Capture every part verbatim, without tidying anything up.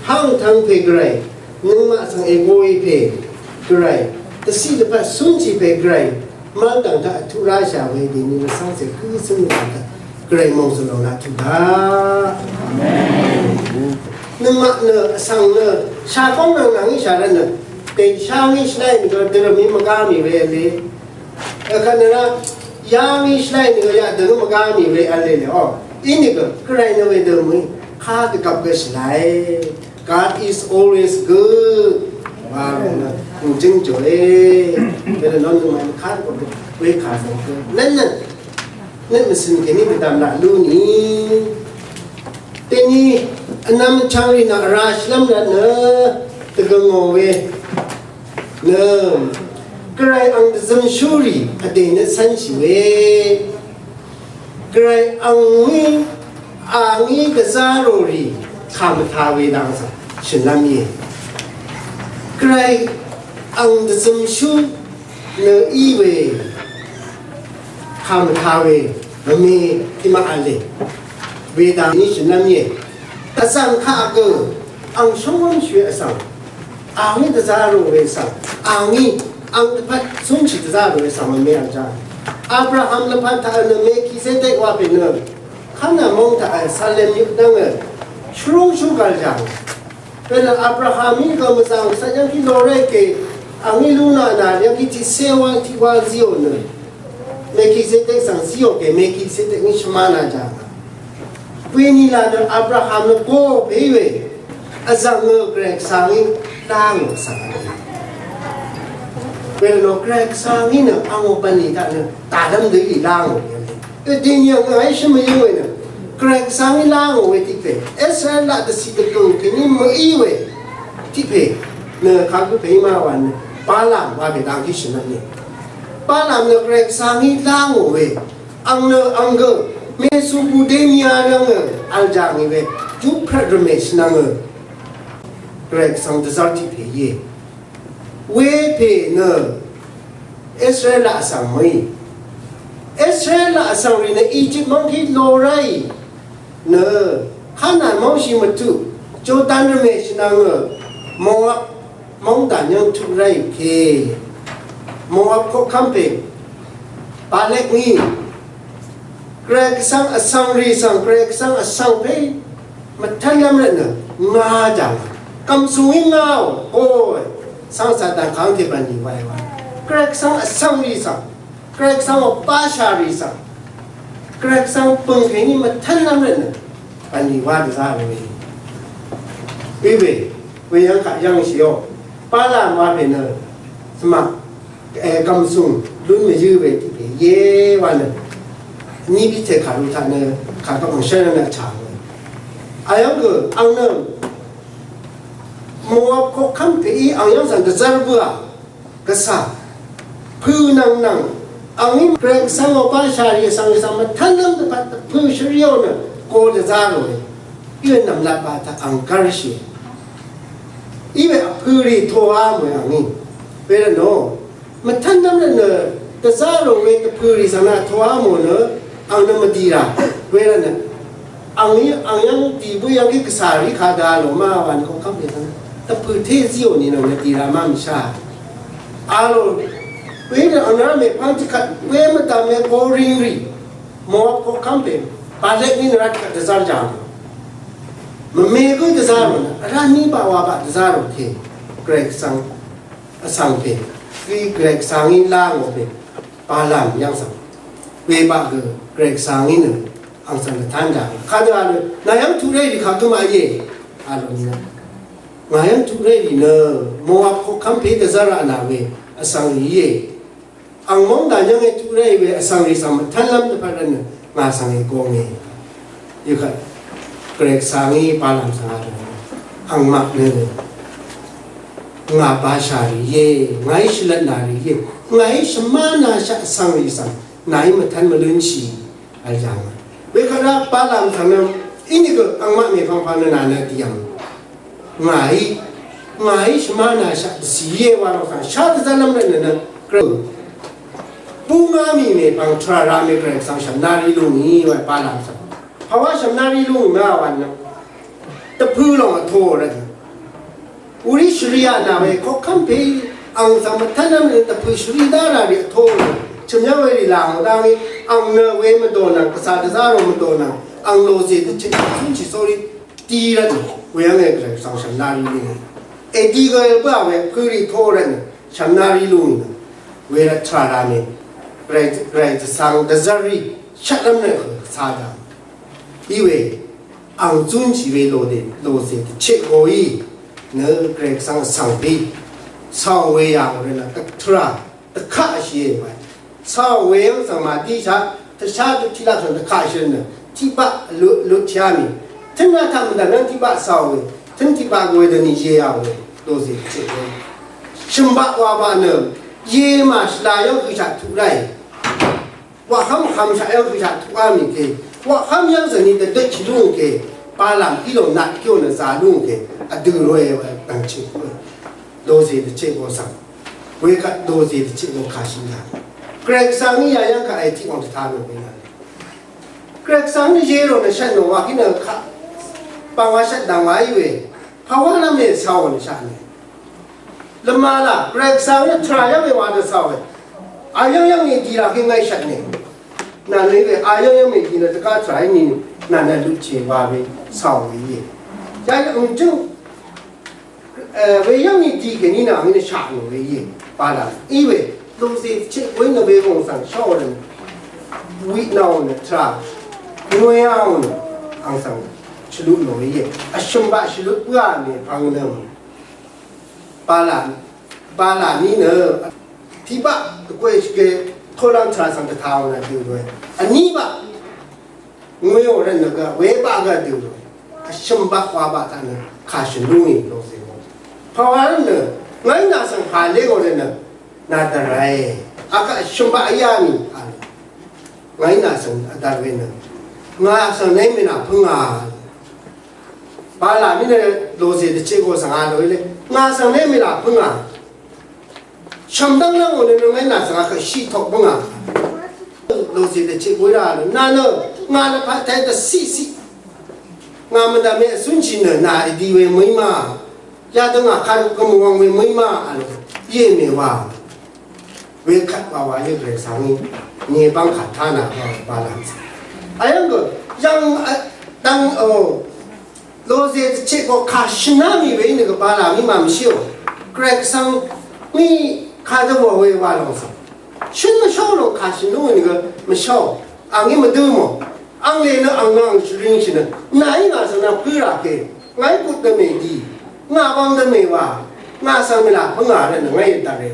Hang tang pè Gvray, nøngmaq svng ègoì pè Gvray, dvciq dvpvt cúnshì pè Gvray, mv́rdv̀ng taq vtuq ráshà we dèni rvcv́ngcè gǿ cǿng dv̀ng taq Gvray mòngzø̀l lòng laq tuq daq. Nøngmaq nø vsvng nø shagóng nvng nvng íshà rvt nø, dèshá ngí shvláì nìgø dvrø̀m í mvgá mì we v̄le. Vkvt nø rá, yá ngí shvláì nìgø yaqdø̀ng í mvgá mì we v̄le lè o. Inìgø Gvray nø wedø mø̀í kadvgvp gø shvlae. God is always good. Wa rònø nø jǿng jòe. Wedø nò nøngmaq kadvgvp gø wekà zø̀ng gø. Nøt nøt nøt mvcø̀n kèní dvdv̀m laq lú nì. Dèni vnvm chvngrì nvng vrá shvlv́m rvt nø dvgø̀ngò we nø Gvray ang dvzømshúrì vdè nø cv́nshì we. Gvray angí angí dvzá rò rì kà mvtā we dang svng shø̀nlv́m íe. Gvray ang dvzømshú nø í we kà mvtā we vme tiqmaq v̄le. Wedang ní shø̀nlv́m íe. Vsvng kaq gø ang shóngwv́m shwe vsvng angí dvzá rò we svng angí ang dvpvt zúnshì dvzá rò we svng vme vjá. Abraham lvpat taq nø Melkisedek wa pè nø Kana móng taq Salem yø dv́ngø shvrúngshú gv̀l jàng. Pè nø Abraham í gø mvzàng vsvt yv́ng kí loré kè angí lúna nà yv́ng kí tiqcé wá tiq wá zíò nø Melkisedek svng zíò kè Melkisedek ngí shvmá na jàng. Bø̀ni là nø Abraham nø bó pè í we vzv̀ng nø Gvray Gvsvng í lá ngò svng. Pè nø Gvray Gvsvng í nø angò bv̀nlì taq nø tàlv́m dø í lá ngò. Ø dìní ngàí shø̀n mvyǿng we nø Gvray Gvsvng í lá ngò we tiq pè Israel laq dvcì dvgø̀ng kèní mø̀í we tiq pè nø kagǿ pè í má wa nø Balam wa pè dang kí shø̀n nø. Balam nø Gvray Gvsvng í lá ngò we ang nø ang gø Mesopotamia nvng vl jàngì we Yufrat rvmè shvnvng Gvray Gvsvng dvzv́r tiq pè íe. Wepè nø Israel laq vsvng mø̀í. Israel laq vsvng rì nø Egypt mv́ng kí lo ráì nø Kanan mv́ngshì mvtuq Jordan rvmè shvnvng Moab mv́ngdàn yv́ng tuq ráì pè Moab koqkv́m pè Balak ngí Gvray Gvsvng vsvng rì svng Gvray Gvsvng vsvng pè mvtv́nlv́m rvtnø ngà jàng. Gv̀msùng í ngàò. Oy. Svng Satan kàngte bv̀nlì wae wa. Gvray Gvsvng vsvng rì svng Gvray Gvsvng ò bashà rì svng Gvray Gvsvng pø̀ng kèní mvtv́nlv́m rvtnø bv̀nlì wa dvzá we. Wí we. We yv́ng kaq yv́ngshìò. Balam wa pè nø svmaq Gv̀msùng lún mvyǿ we tiq pè íe wa nø ní bíte kàru taq nø kàgvp angshv́n nø chà we. Ayv́ng gø ang nø Moab koqkv́m pè í ang yv́ng svng dvzv́r bǿà gvsà pø̄ nvng nvng ang í Gvray Gvsvng ò bashà rì svng svng mvtv́nlv́m dvpvt pø̄ shvríò nø go dvzá ròe. Í we nv̀mlat ba taq ang gv́rshì. Í we vpø̄ rì toá mòe ang í. Wervtnò Mvtv́nlv́m nø dvzá rò we dvpø̀ rì svng nà toá mò nø ang nø mvdì rà. Wervt nø ang yv́ng ang yv́ng dì bǿ yv́ng kí gvsà rì kà dà lò má wa nì koqkv́m pè svng dvpø̀ té zíò nì nø mvdì rà má mvshá. A lò we nø ang nø rá mèpv́ng tiqkvt we mvdv̀m we koring rì Moab koqkv́m pè Balak ní nø rá tiqkvt dvzv́r jà mò. Mvme gǿ dvzá rò nø vrá ní baq wa baq dvzá rò te Gvray Gvsvng vsvng pè gø Gvray Gvsvng í lá ngò pè Balam yv́ng svng webaq gø Gvray Gvsvng í nø ang svng dvtán daq kadø a nø nà yv́ng tuq ré rì kagǿ maq íe. A lò nìnø ngà yv́ng tuq ré rì nø Moab koqkv́m pè dvzv́r raq nà we vsvng rì íe. Ang móng dà yv́ng e tuq ré we vsvng rì svng mvtv́nlv́m dvpvt rvt nø ngà svng e gong e. Yø kvt Gvray Gvsvng í Balam svng a dø angmaq nø ngà bashà rì íe, ngàí shvlvtnà rì íe, ngàí shvmánashaq vsvng rì svng nàí mvtv́n mvlúnshì vl jàngà. Wekvt rá Balam svng nø ínìgø angmaq mèpvngpvng nø nà nø dìyv̀ng ngàí ngàí shvmánashaq dvcì íe wa lò svng shá dvzv́nlv́m rvt nø nø Gvray búngá mì mèpvng tvrà rà mè Gvray Gvsvng shv̀mná rí lú ngì wa Balam svng. Pàwá shv̀mná rí lú ngì ma wa nø dvpø̄ lòng vtō rvt nø Uri shvri yà nà we koqkv́m pè ang svng mvtv́n nv́m nø dvpø̀ shvri dá rà rì vtó nø chø̀m yv́ng we rì là ang dá ngí ang nø we mvdò nvng gvsà dvzá rò mvdò nvng ang lòzè dvchø zúnshì sórí dí rvt nø we yv́ng e gvray svng shv̀m nari lú ngì. Èdi gø bǿà we pø̄ rì tó rvt nø shv̀m nari lú ngì nø we rvt tvrà rà mì gvray gvray dvsvng dvzv́r rì shvt rv́m nø hø sa dv̀m. Iwe ang zúnshì we lòdè lòzè dvcheq goí nø Gvray Gvsvng vsvng pè càò we yà ngò rvt nø dvktrà dvkaqshìe wa. Càò we yv́ng svng màdíshaq dvshá dvtiqlaq svng dvkaqshì rvt nø tiqbaq lut lut shá mì. Tøn na taq mvdv̀m yv́ng tiqbaq càò we tøn tiqbaq gø we dvni ye yà we lòzè dvcheq goí. Shø̀mbaq wabaq nø ye màshvla yv́ng høshaq tuq ráì. Waqhv́m hvmshaq yv́ng høshaq tuqá mì ke. Waqhv́m yv́ng zø̀ni dvdøtshì lúngì ke. Balam í lò nat kí ò nø zà lúngì ke. Vdø̀ ròe dv̀ngchø. Lòzè dvcheq gø svng. Wekvt lòzè dvcheq gø kàshì nà. Gvray Gvsvng í yayv́ng kaq ètiq wv̀ng dvta mì we nà. Gvray Gvsvng í yé rò nø shvt nò wa kí nø kaq. Bàngwa shvt dv̀ngwa í we. Pàwá lv́m è càò nø shaq nø. Lvmalà, Gvray Gvsvng nø tvrà yv́ng èwà dvcàò we. Ayv́ng yv́ng èdì rà kí ngàí shvt nè. Nà nø we ayv́ng yv́ng èdì nø dvgá tvrà yv́ng nì nà nø lutchè wa we càò we íe. Yayv́ng jøng we yv́ng èdì kèní nà ngí nø shaq nò we íe. Balà í we lungzì chì we nø we gòng svng shaq we nø. Wí nà we nø tvrà. Ngwe a we nø ang svng shvlut nò we íe. Vshø̀m baq shvlut bǿà mèpvng nø. Bala, Bala ní nø tiqbaq dvgwèshì gø toqlv́m tvrà svng dvtaq ò nø dø ròe. Vní baq ngwèò rvt nø gø webaq gø dø ròe. Vshø̀m baq wabaq taq nø kàshø̀n lúngì lòzè gø. Pàwà rvt nø ngàí nà svng pà lé gø rvt nø nà dvrae. Akaq vshø̀m baq yà mì a nø ngàí nà svng vdvr we nø ngà svng nèí mènà pø̄ngà. Bala mí nø lòzè dvchè gø svng a lòe le. Ngà svng nèí mènà pø̄ngà. Shv̀mdv́ng lv́ng ò nø nøngmè nà svng akvt shì tok bǿngà. Lòzè dvchè bǿ rà nø nà nø ngà nø pàtàí dvciqciq. Ngà mvdv̀m mè vcúnshì nø nà èdi we mø̀í ma. Yadø ngà kàrø gø mvwv̀ng we mø̀í ma a nø yé mè wa. Wekvt wa wa yé Gvray svng í. Nì bv́ng kà tánà wa wa lv́m svng. Ayv́ng gø yv́ng dv́ng o. Lòzè dvchè gø kà shø̀n á mì we í nø gvbà là mì mà mvshíò. Gvray Gvsvng mì kà dvbò we wa lòng svng. Shø̀n mvshó lòng kà shø̀n lú we nø gø mvshó. Ang í mvdø̄ mò. Ang lè nø ang nø ang shvring shì nø. Nà í ngà svng nà pø̄ rà kè. Ngà í kut dvmè dì. Ngà bang dvmè wa. Ngà svng mì là pø̄ ngà rvt nø ngà í dvre.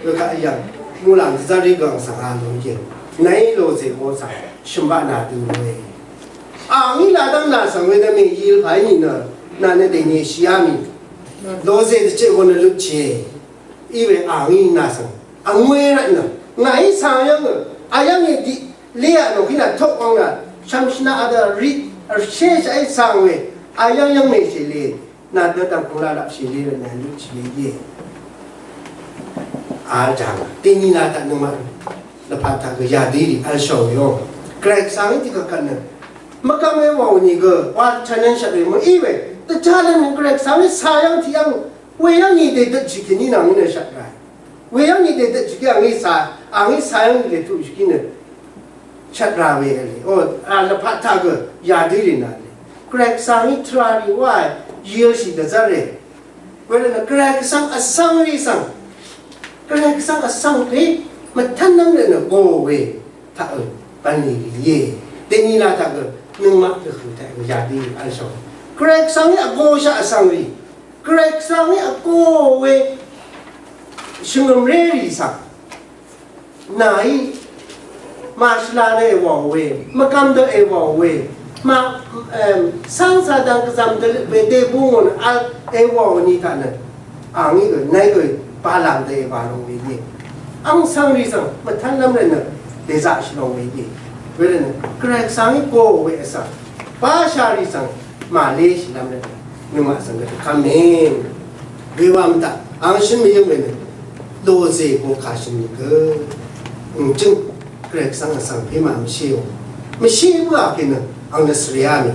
Gø kaq yv̀ng muqlàng dvzv́r í gv̀ng svng a lòngje. Nàí lòzè gø svng shø̀mbaq nà dø lòe. Àngí ladv́ng nà svng wedv́m mèyí lvpàí nìnø nà nø dèní èshìá mì. Lòzè dvchè gø nø lutchìe. Iwe àngí nà svng vngwe rvtnø ngàí cà yv́ngø ayv́ng èdi lé a nòkí nà toq wvng nà shvmshvna adø rit vshéshaq í cà we ayv́ng yv́ng mèshèlé. Nà dø dv̀ngkùnglaq laqshì lirø nø lutshì lìe. Vl jàng dèní la taq nøngmaq lvpat taq gø yadø í rì vl shòe yò. Gvray Gvsvng í tiq kvkvt nø mvgvm we wàò nìgø wa chvnøn shvt we mø̀í we dvjá lv́m Gvray Gvsvng í cà yv́ng tiq yv́ng we yv́ng nìdè døtshì kèní nvng í nø shvt ràe. Weyv́ng nìdè døtshì kí àngí cà, àngí cà yv́ng nìdè tuqshì kí nø shvt ra we vle. O, a lvpat taq gø yadø í rì nà vle. Gvray Gvsvng í tvrà rì wáì yølshì dvzv́re. Wervtnø Gvray Gvsvng vsvng rì svng. Gvray Gvsvng vsvng pè mvtv́n nv́m rvtnø go we taq ø bv̀nlì rì íe. Dèní la taq gø nøngmaq dvhø̀ taq gø yadø í rì vl shvng. Gvray Gvsvng í vgoshaq vsvng rì. Gvray Gvsvng í vgó we shvngø̀mré rì svng nàí màshvla nø èwàò we, mvgvm dø èwàò we, ma, em, cáng Satan gvzv̀m dø we dé búngò nø vl èwàò ni taq nø àngí gø nàí gø Balam dø èbà lòng we íe. Àng svng rì svng mvtv́nlv́m rvt nø dèzaqshì lòng we íe. Wervt nø Gvray Gvsvng í gó we vsvng bashà rì svng màléshìlv́m rvt nø nøngmaq svng gø dvkv́m mèn. Wewà mvtaq ang shø̀n mvyǿng we nø lòzè go kà shø̀n nìgø ǹgjøng Gvray Gvsvng vsvng pè mà mvshíò. Mvshí bǿà kènø ang nø svreá mì.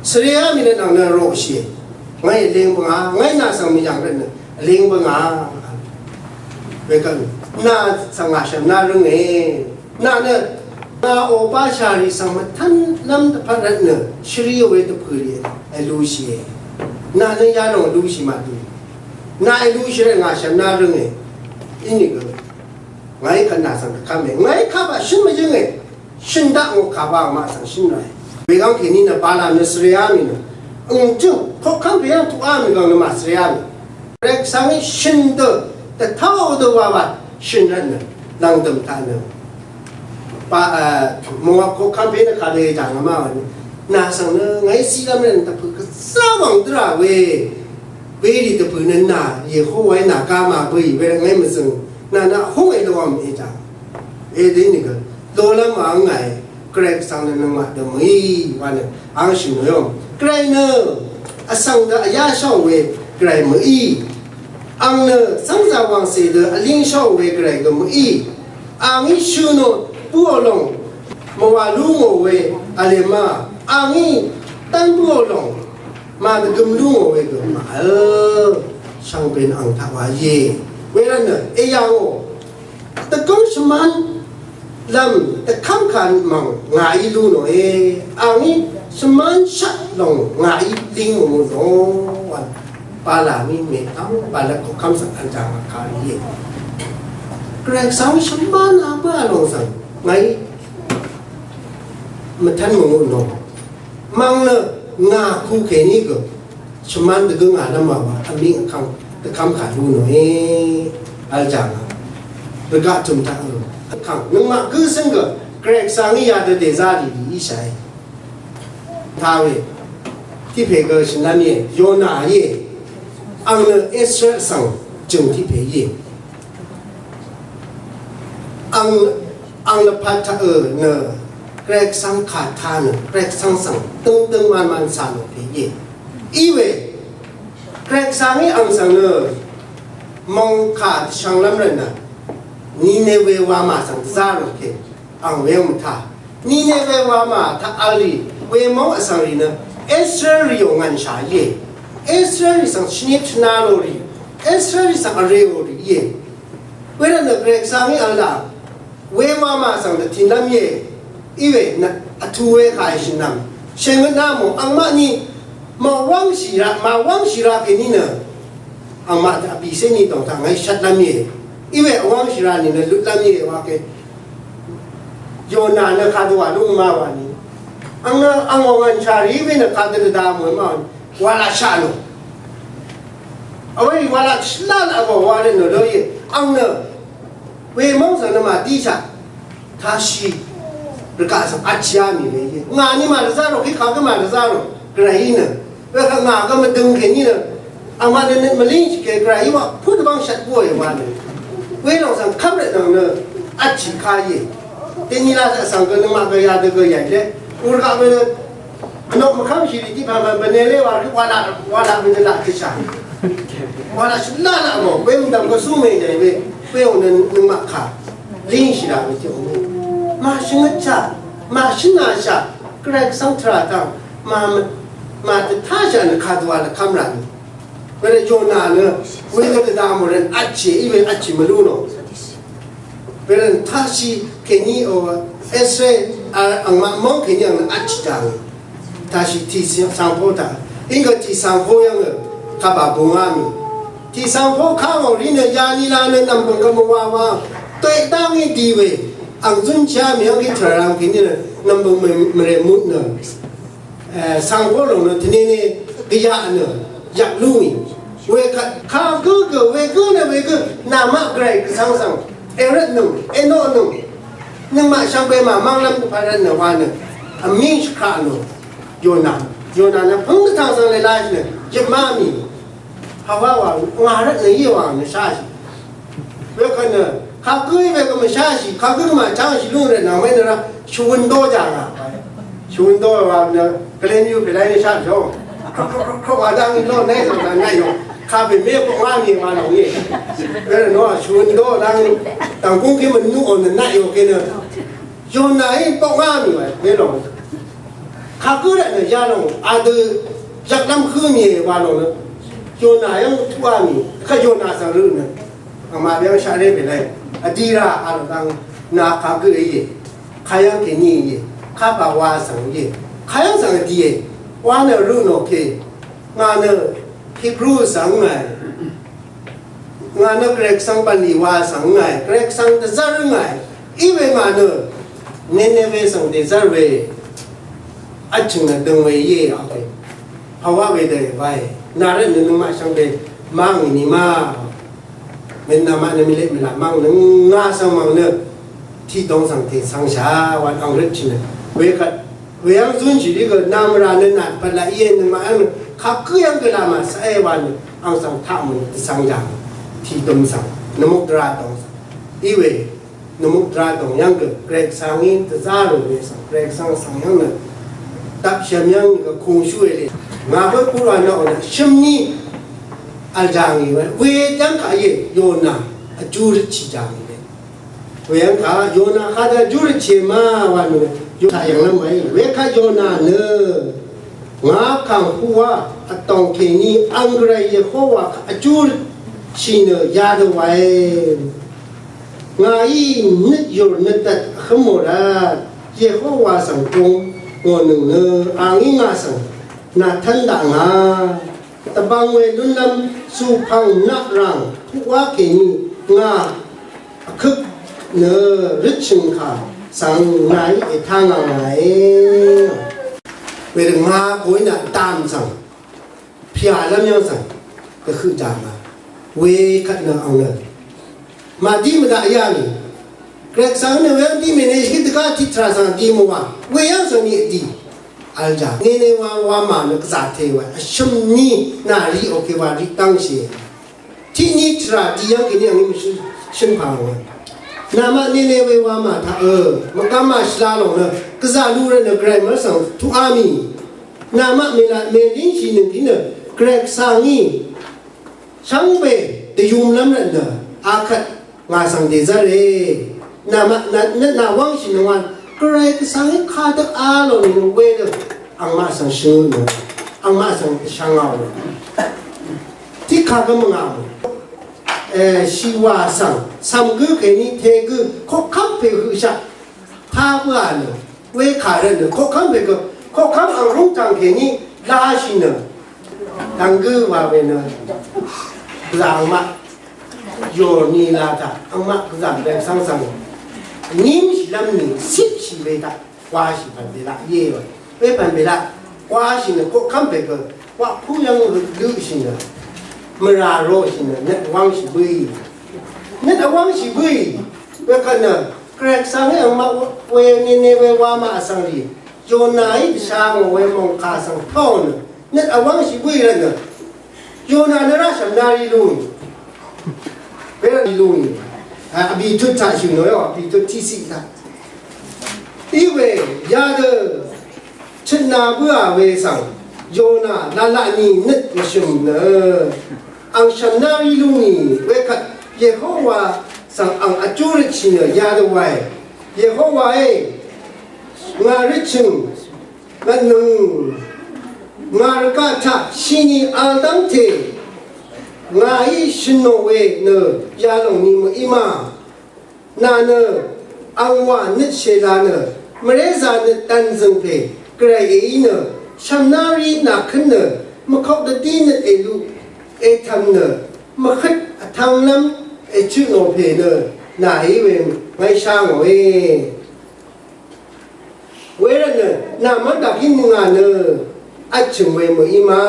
Svreá mì nø ang nø roqshìe. Ngàí vleng bvngà, ngàí nà svng mvyv̀ng rvtnø vleng bvngà. Wekvt nà svng ngà shv̀m nà rønge. Nà nø ngà òbá shàrì svng mvtv́nlv́m dvpvt rvtnø shvri we dvpø̀rì èlushìe. Nà nø yalòng lushì màdø. Nà èlushì rvt ngà shv̀m nà rønge. Inìgø ngàí kvt nà svng dvkv́me. Ngàí kvt baq shǿn mvyǿnge. Shø̀n daq ngò kàbà maq svng shø̀n ràe. Wegv́ng kèní nø Balam nø svrea mì nø. Ǹjøng koqkv́m pè yv́ng tuqá mì gv̀ng nø màsvrea mì. Gvray Gvsvngí shø̀n dø dvtáò dø wàwà shø̀n rvtnø lv̀ngdø̀m taq nø. Ba, e, Moab koqkv́m pè nø kàdø jà ngà má wà nø. Nà svng nø ngàí zílv́m rvtnø dvpø̀ gvzá wv̀ng dǿ rà we. Werì dvpø̀ nø nà Yehowaí nà gá mà bø̀ì we ngàí mvzø̀ng. Nà nà húng èlò wv̀m èjà. Wedø nìgø lolv́m wa ngàí Gvray Gvsvng nø nøngmaq dø mø̀í wa nø ang shø̀n nø yò. Gvray nø vsvng dø vyá shóò we Gvray mø̀í. Ang nø cv́ngzà wàngcè dø vlíng shóò we Gvray gø mø̀í. Angí shø̀ nò bǿò lòng mvwà lú ngò we vlèmá. Angí dv́n bǿò lòng màdvgøm lú ngò we gø màvl. Shvngbe nø ang taq wa íe. Wervtnø èyà ngò. Dvgǿng shvmán lv́m dvkv́mkà mv̀ng ngàí lú nòe. Angí shvmán shvt lòng ngàí líng mvmut nò wv̀n. Balamí mèpv́ng Balak koqkv́m svng vl jàng vkàrì íe. Gvray Gvsvng shvmán a bǿà lòng svng ngàí mvtv́n mvmut nò. Mv̀ng nø ngà ku kèní gø shvmán dvgǿ ngà lv́m wa wa vmíng vkv́ng dvkv́mkà lú nòe. Vl jàng a rvgaq tø̀m taq ø vkv́ng nøngmaq gǿ cǿng gø Gvray Gvsvngí yadø dèzá rì rì íshàe. Tawe tiqpè gø shø̀nlv́m íe. Yona íe. Ang nø Israel svng jø̀ng tiqpè íe. Ang, ang lvpat taq ø nø Gvray Gvsvng kà taq nø Gvray Gvsvng svng døngdøng manman cà nò pè íe. Iwe Gvray Gvsvngí ang svng nø mòngkà dvshvnglv́m rvtnø Ninewe wamà svng dvzá rò pè ang we mvtá. Ninewe wamà taq vl rì wemóng vsvng rì nø Israel rìò ngv̀nshà íe. Israel rì svng shvnip shvna lò rì. Israel rì svng vrewò rì íe. Wervtnø Gvray Gvsvngí vl daq we wamà svng dvtìnlv́m íe. Iwe nø vtu we kà èshø̀n nvng shèngøt nà mò angmaqni màwv́ngshì ra, màwv́ngshì ra kèní nø angmaq taq vbìcé ni dòng taq ngàí shvtlv́m íe. Iwe vwv́ngshì ra nìnø lutlv́m íe wa ke. Yona nø kadø wà lúng ma wà ni. Ang nø ang wà ngàn shà rì we nø kadø dvda mò ma wà ni. Wà laq shaq nò. Away wà laq shaq laq wà wà laq nò ló íe. Ang nø we móng svng nø màdí shaq. Tashì rvgaq svng vtshì á mì we íe. Ngà ni màdvzá rò, kí kagǿ màdvzá rò, Gvrayí nø. Wekvt ngà gø mvdøng kèní nø. Angmaq nø nøt mvlíng shì kè Gvrayí wa put vbáng shvt búòe wa nø. Welòng svng kv́m rvt nvng nø vtshì ka íe. Dèní la svng gø nøngmaq gø yadø gø yàì lé. Ur gaq we nø Vnok mvkv́mshì rì tiq pv̀n pv̀n bv̀nelé wa rì walaq walaq mvdø laq tøshà. Walaq shvlá laq mò we mvdv̀m gvsú mèdèì we we ò nø nøngmaq kà língshì rà we tiq ò mè. Màshvngøtshà màshvnàshà Gvray Gvsvng tvrà tang màmvt màdvtáshà nø kàdvwà lvkv́m rà nø. Wervt Yona nø wedø dvda mò rvt vtchì í we vtchì mvlú nò. Wervt Tashi kèní o Esre angmaq móng kèní ang nø vtchì dv̀ng. Tashi tì sàngpó taq. Íng gø tì sàngpó yv́ng nø kàbà bungá mì. Tì sàngpó kà ngò rì nø yani la nø nv̀mbø̀ng gø mvwà wa. Toy dv́ngí di we. Ang zúnshá mì yv́ng kí tvrv̀ng kèní nø nv̀mbø̀ng mvrè mut nø. Sàngpó lòng nø tø̀nìnì gvyaq nø yvk lúngì. Wekvt kagǿ gø wegǿ nø wegǿ namaq Gvray Gvsvng svng èrvtnøng ènoqnøng. Nøngmaq shvngbe màmv́nglv́m dvpvt rvtnø wa nø vmíng shvkraq nò. Yona, Yona nø pǿng dvtvng svng lèlashì nø jøpmá mì. Hawa wa ngà rvtnø íe wa nø sháshì. Wekvt nø kagǿ í we gø mvsháshì, kagǿ gø màchángshì lúngrè nvng we nø rá shvwøn dó jà ngà. Shvwøn dó wa nø gvlén yú pè láy nø sháshì ó. Krok krok krok krok wa dv́ng ló nèí svng dv̀ng ngàí yò. Kapè mé pok ngá ngì wa lòng íe. We nø nò shvwøn dó dv́ng dv̀ng gúng kí mvnú ò nø naq yò kì nø. Yonàí pok ngá ngì wa we lòng. Kagǿ rvtnø yalòng adø Jvklv́m hǿ mì wa lòng nø Yona yv́ng tuqá mì, kvt Yona svng rø nø angmaq yv́ng shaqré pè lay. Vdira a lòng dang na kagǿ íe. Kayv́ng kèní íe. Kapà wa svng íe. Kayv́ng svng vdìe. Wa nø rø nò kè. Ngà nø Hebru svng ngàì. Ngà nø Gvray Gvsvng bv̀nlì wa svng ngàì, Gvray Gvsvng dvzv́r ngàì, í we ngà nø Nineve svng dèzv́r we, vtchø̀ng nø døng we íe, ake. Pàwá we dø wae, nà rvt nø nøngmaq shvngbe, mv́ng ìni ma, mènàmaq nø mìleq mìlaq mv́ng nø ngà svng mv̀ng nø, tiqdong svng tèsvngsha, wa ang rvtchì nø, we kvt, Weyv́ng zúnshì rí gø nvmrà nø nà pvt laq íe nøngmaq yv́ng nø kagǿ yv́ng gø lamà sv́e wa nø ang svng taq mø̀nø dvsvng jàng tìdøm svng nvmukdvra dòng svng. Iwe nvmukdvra dòng yv́ng gø Gvray Gvsvng í dvzá rò we svng Gvray Gvsvng svng yv́ng nø dvpshvm yv́ng gø kungshú we le. Ngà bǿ kúrà nø ò nø shømní vl jàngì we. We yv́ng kaq íe Yona vjú rvtshì jàngì we. Weyv́ng kaq Yona kadø júrøt chì ma wa nø Yona yv̀nglv́m waí. Wekvt Yona nø ngà kàng huqwá vtòng kèní ang Gvray Yehowa kaq vjúrøt chì nø yadø wae. Ngàí nøt yùr nøt dvt vhǿm mò rvt Yehowa svng tung ngò nøng nø angí ngà svng nàtv́n daq ngà. Dvbvng we lúnlv́m sùpv̀ng naqràng puqwá kèní ngà vkøk nø røtshø̀ng kà svng nàí ètá ngà ngàe. Wedø ngà kòí nà dam svng pyàlv́m yv́ng svng dvhøq dà ngà. Wekvt nø ang nø màdí mvdaq yá nì. Gvray Gvsvng nø weyv́ng dí mène shì dvgá tiq tvrà svng dí mvwà. Weyv́ng svng nì dí. Vl jà. Nene wa wamà nø gvzà te wa. Vshø̀m ni nà ri oke wa ri dv́ngshì. Tiq ni tvrà dí yv́ng kèní ang mvshø̀m shø̀m pà wa. Namaq nene we wamà taq ø. Mvgvm màshvla lòng nø. Gvzà lu rvt nø Gvray mvsvng tuq á mì. Namaq mèlaq mèlíngshì nø dí nø. Gvray Gvsvng í. Shvngbe dvyumlv́m rvt nø akvt ngà svng dèzv́re. Nà ma, nà, nà, nà wv́ngshì nvng wan Gvray Gvsvng í kadø a lò nì nvng wedø angmaq svng shvngø nø angmaq svng dvshvngao nø tiqkà gø mvngà mø. E, shìwà svng cv̀m gǿ kèní tegø koqkv́m pè høqshaq tá bǿà nø wekà rvt nø koqkv́m pè gø koqkv́m ang rúngtv̀ng kèní lashì nø dv̀ng gǿ wa we nø gvzà angmaq yò ni la taq angmaq gvzà bèng svng svng vnímshìlv́m ni cipshì we taq washì pv̀n bèlaq íe we. Wepv̀n bèlaq washì nø koqkv́m pè gø waqpú yv́ng løqshì nø mvrà roshì nø nøt wv́ngshì bǿì. Nøt vwv́ngshì bǿì. Wekvt nø Gvray Gvsvng í angmaq we nene we wamà vsvng rì Yona í dvsha ngò we mòngkà svng pv́ò nø nøt vwv́ngshì bǿì rvt nø Yona nø rá shv̀mna ri lúngì. Wervt ri lúngì. A, vbì tut taq shø̀n nò yó, vbì tut tiqciq taq. Iwe yadø chøtna bǿà we svng Yona lalaqni nøt mvshø̀m nø ang shv̀mna ri lúngì. Wekvt Yehowa svng ang vjú røtshì nø yadø wae. Yehowae, ngà røtshø̀ng ngvtnøng ngà rvgaq taq shini vl dv́ngte ngàí shø̀n nò we nø yalòng ni mø̀í ma. Nà nø angwà nøt shèla nø mvrézà nøt dv̀nzø̀ng pè Gvray èí nø shv̀mná rí nàkǿn nø mvkok dvdí nøt èluq ètv̀m nø mvhøt vtv̄nglv́m èchø nò pè nø nàí we ngàí shá ngòe. Wervt nø nà mv́rdv̀k í nøngà nø vtchø̀ng we mø̀í ma.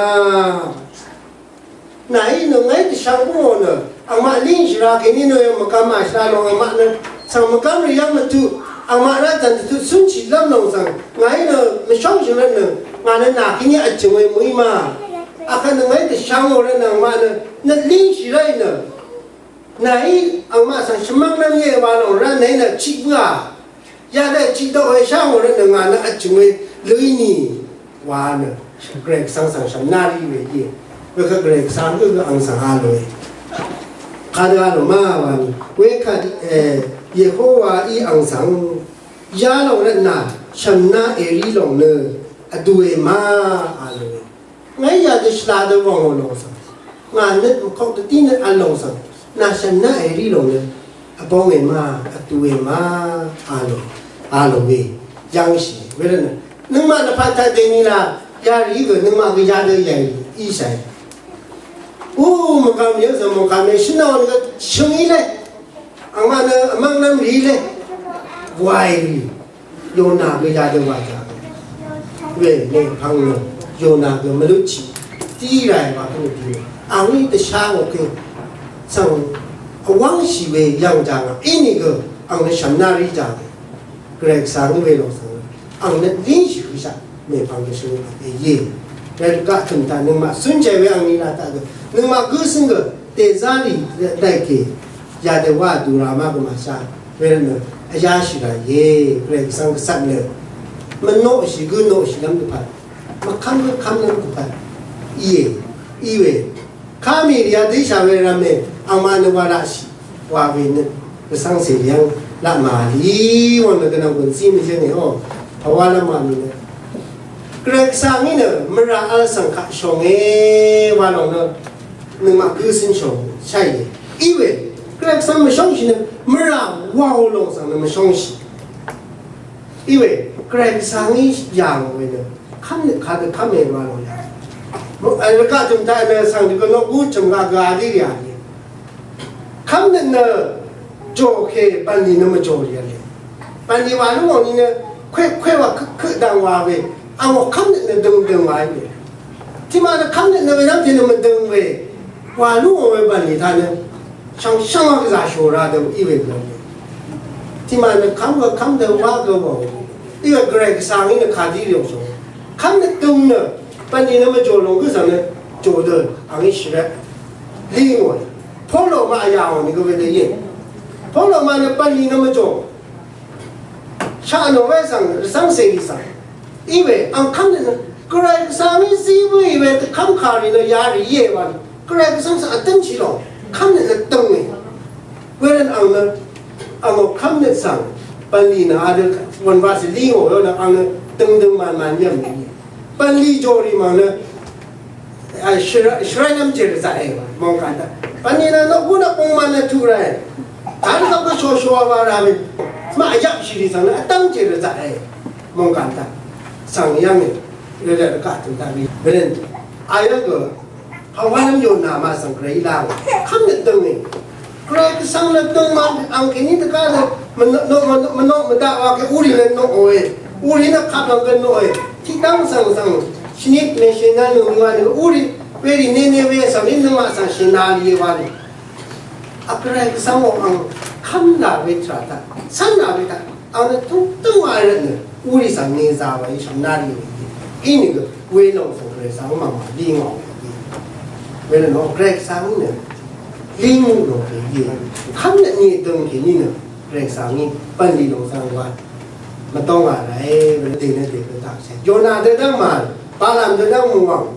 Nàí nø ngàí dvshvng bǿò nø angmaq língshì ra kèní nø mvgvm màshvla lòng angmaq nø svng mvgvm rì yv́ng mvtuq angmaq rvt dv̀n dvtuq cúnshì lv́m lòng svng ngàí nø mvshóngshì rvt nø ngà nø nà kèní vtchø̀ng we mø̀í ma. Akvt nø ngàí dvshvngò rvt nø angmaq nø nøt língshì ráì nø Nàí angmaq svng shvmv́ng nv́m íe wa lòng rvt nàí nø chiq bǿà. Yadø chiq dø we shá ngò rvt nø ngà nø vtchø̀ng we lø í nì wa nø Gvray Gvsvng svng shv̀mná rí we íe. Wekvt Gvray Gvsvng gø gø ang svng a lòe. Kadø a lò ma wa nì. Wekvt, e, Yehowa í ang svng yalòng rvt nà shv̀mná èrí lòng nø vdue ma a lòe. Ngàí yadø shvla dø wv̀ngò lòng svng, ngà nøt mvkok dø dí nøt v̄l lòng svng, nà shv̀m nà èrí lòng nø, vbóng èmá, vtú èmá, a lòng, a lòng we, yv̀ngshì, wervt nø, nøngmaq lvpat taq dèní la, yarì gø, nøngmaq gø yadø yàì, íshàì. U, mvkàm yv̀ng svng mvkàm yv̀ng, shvnà wv̀n gø, shø̀ng í lé, angmaq nø, vmv́ng nv́m rì í lé, wàì rì. Yona gø yadø wà jàgø. Wē mèpvng nø Yona gø mvlutshì. Tiq ràì wà gø dì nø. Angí dvshá ngò kè svng vwv́ngshì wē yv̀ng jàgø. Inìgø ang nø shv̀mná rí jàgø. Gvray Gvsvng wē lòng svng. Ang nø língshì høshaq. Mèpvng gø shø̀n gø íe. Rvt gaq tø̀m taq nøngmaq cúnshàì wē angní laq taq gø. Nøngmaq gǿ cǿng gø. Dèzá rì dàìkè. Yadø wà dura má gø màshá. Wervt nø vyáshì rà íe, Gvray Gvsvng gvcvt nø mvnoqshì gø noqshì lv́m dvpvt, mvkv́m gø kv́m lv́m dvpvt íe, í we. Kamì rì yadø íshà we rv̄me, angmaq nø wa raqshì, wa we nø gvsvng cè yv́ng laq màlì, wvng nø gvnvng gùn zí mvzhǿnge o, pàwá lv́m màlì nø. Gvray Gvsvng í nø mvrà vl svng kaq shònge, wa lòng nø. Nøngmaq gǿ cǿng shòngshàì íe. Í we, Gvray Gvsvng mvshóngshì nø, mvrà wàò lòng svng nø mvshóngshì. Í we, Gvray Gvsvng í yà ngò we nø, kv́mnøt kadø kv́me wa lòng yà. Mò, e, rvgaq tø̀m taq nø svng dø gø noq gú tø̀m gaq gø adí rì a íe. Kv́mnøt nø jòkè bv̀nlì nø mvjò rì a íe. Bv̀nlì wà lú ngò ni nø, kwe, kwe wa kø, kø dv̀ng wa we, a ngò kv́mnøt nø døng døng wa íe. Tiqmaq nø kv́mnøt nø we dv́ngte nø mvdøng we. Wà lú ngò we bv̀nlì taq nø. Shvngshvng wa gvzà shò ra dø í we bv̀nlì. Tiqmaq nø kv́m gø kv́m dø wá gø wà we. Í we Gvray Gvsvng í nø kàdí rì ò shò. Kv́mnøt døng nø. Bv̀nlì nø mvjò lòng gø svng nø. Jò dø. Ang í shvrvt. Lí ngò. Polo ma yà ngò ni gø we dø íe. Polo ma nø bv̀nlì nø mvjò. Shaq nò we svng, rvcv́ng cèrì svng. Í we, ang kv́mnøt nø, Gvray Gvsvng í zí bǿì we, dvkv́m kàrì nø yarì íe wa nø. Gvray Gvsvng svng vdǿmshì lòng, kv́mnøt nø døng we. Wervt ang nø, ang ò kv́mnøt svng, bv̀nlì nø adø, wv̀n wa sì lí ngò we nø, ang nø, døng døng màn màn yv̀m we. Bv̀nlì jòrì mv̀ng nø, a, shvra-, shvray nvm jì rvzaqe, mòngkàn taq. Bv̀nlì nø noq gún nø bungman nø tuq rae. Taq nø gø shòshò wa ra we. Maq yvpshì rì svng nø vdv́ng jì rvzaqe, mòngkàn taq. Svng yv́nge. Rvlvt rvgaq tø̀m taq rì. Bv̀nlì. A yv́ng gø. Pàwá nvm yò nà ma svng gvray í la we. Kv́mnøt dønge. Gvray Gvsvng nø døngman ang kèní dvgá nø mvnoq, mvnoq, mvnoq mvdaq wa kè uri nø noq we. Uri nø kap ang gø noq we. Tiqdv́ng svng svng. Shvnit mèshè nvng nøngmaq nø uri. Werì nene we svng í nøngmaq svng shèna lìe wa nø. A Gvray Gvsvng ò ang kv́m nà we tvrà taq. Cv́n nà we taq. Ang nø tungtøng wa rvt nø, uri svng neza wa í shvmnari wa í. Inìgø, welòng svng Gvray svng mvmà lí ngò wa í. Welòng Gvray svng nø, lí ngò wa í. Kv́m nø ni døng kèní nø, Gvray svng í, bv̀nlì lòng svng wa. Mvtong wa ràe, welòng dènø dègø taq shì. Yona dø dv́ng màl, Balam dø dv́ng mvwàng.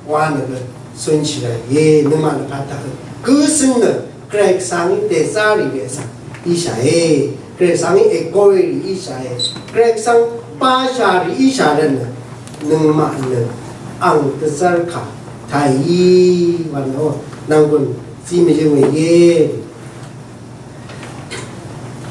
Wa nø gø cunshì rà íe, nøngmaq nø pàtaq gø. Gø cøn nø, Gvray Gvsvng í dèzá rì we svng íshàe. Gvray Gvsvng í ègóy rì íshàe. Gvray Gvsvng bashà rì íshà rvt nø, nøngmaq nø, ang dvzv́r kà, tàì í, wa nø, nv̀nggùn, zí mvyǿng we íe.